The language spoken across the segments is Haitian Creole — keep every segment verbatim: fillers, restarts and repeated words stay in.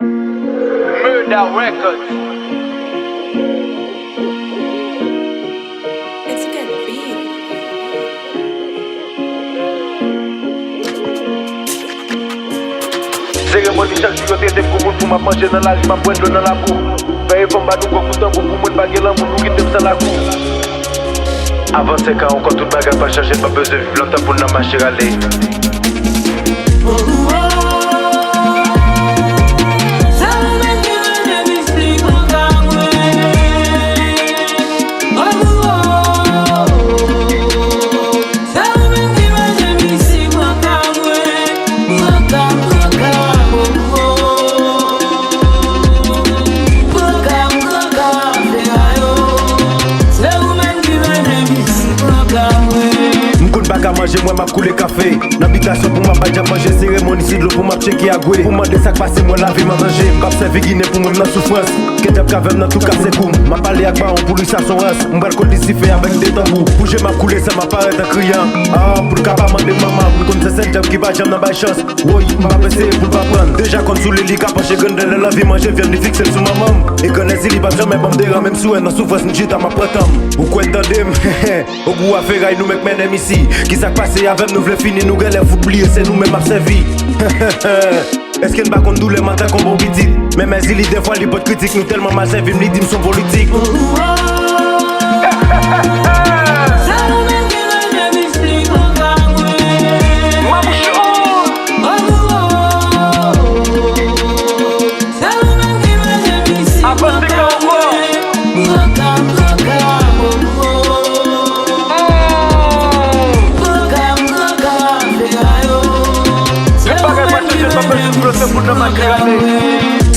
Murda Records. Seremoni chak jou yo trete m kou moun fou, m ap manje nan lari, m ap bwè dlo nan labou. Fè efò m ba nou gwo kout tanbou pou moun pa gen lanmou, nou kite m san lakou. Avan senk an ankò tout bagay pa chanje, n pa bezwen viv lontan pou n nan mache rale. M konn pa ka manje, m wè m ap koule kafe. Nan bitasyon pou m ap bay djab manje, seremoni si dlo pou m ap tcheke agwe. Pou mande sa k pase m, wè lavi m an danje. M p ap sèvi Ginen pou mwen, m nan soufrans. Ke djab k avè m nan tou kase kou m. M ap pale ak bawon pou li sa son rans. M pral kot Lisifè avèk de tanbou. Pou je m ap koule san m ap parèt an kriyan. Ah, pou l ka pa mande m manman. M konn se sèl djab ki pa janm nan bay chans. Woy, m p ap eseye pou l pa pran. Deja konn sou li, li ka panche grenn lè, lè l anvi manje vyann, li fikse l sou manman m. E grannèzi, li p ap janm ban m deran, menm si w wè nan soufrans, m chita, m ap pran tan m. Ou kwè n tande m? Ogou a feray, nou menm k mennen m isi. Kisa k pase avè m, nou vle fini, nou genlè fout bliye, se nou menm m ap sèvi. Èske n pa konn doulè m antank yon bon pitit? Men Mèzili, dèfwa, li pot kritik, nou tèlman mal sèvi m, li di m s on politik.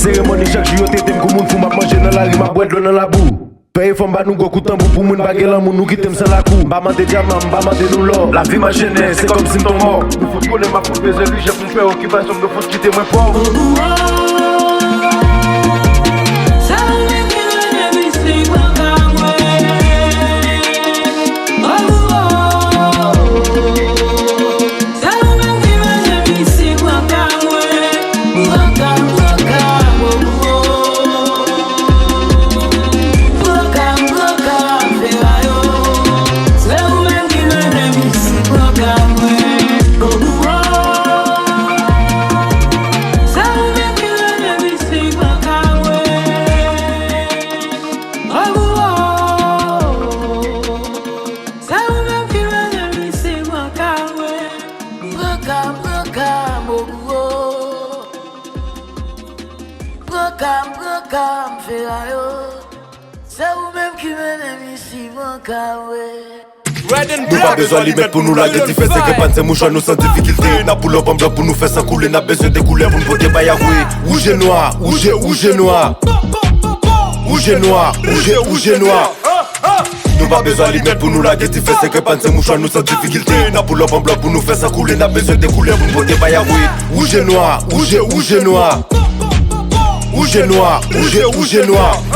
Seremoni chak jou yo trete m kou moun fou, m ap manje nan lari, m ap bwè dlo nan labou. Fè efò m ba nou gwo kout tanbou pou moun pa gen lanmou, nou kite m san lakou. M pa mande dyaman, m pa mande nou lò. Lavi m anjennen, se kòmsi m t on mò. Nou fout konnen m ap fout bezwen lije pou m fè okipasyon m, nou fout kite mwen pòv. Pran ka m, pran ka m, oh, oh. Pran ka m, pran ka m, Ferayo. Se ou menm ki mennen m isi, pran ka m, wi. Nou pa bezwen alimèt pou nou lage dife, se ke pàn se mouchwa nou san difikilte. N ap boule yon pàn blan pou nou fè san koule, n ap bezwen de koulè pou n pote bay avwe. Wouj e nwa, wouj e, wouj e nwa. Wouj e nwa, wouj e, wouj e nwa. Nou pa bezwen alimèt pou nou lage dife, se ke pàn se mouchwa nou san difikilte. N ap boule yon pàn blan pou nou fè san koule, n ap bezwen de koulè pou n pote bay avwe. Wouj e nwa, wouj e, wouj e nwa. Wouj e nwa, wouj e, wouj e nwa.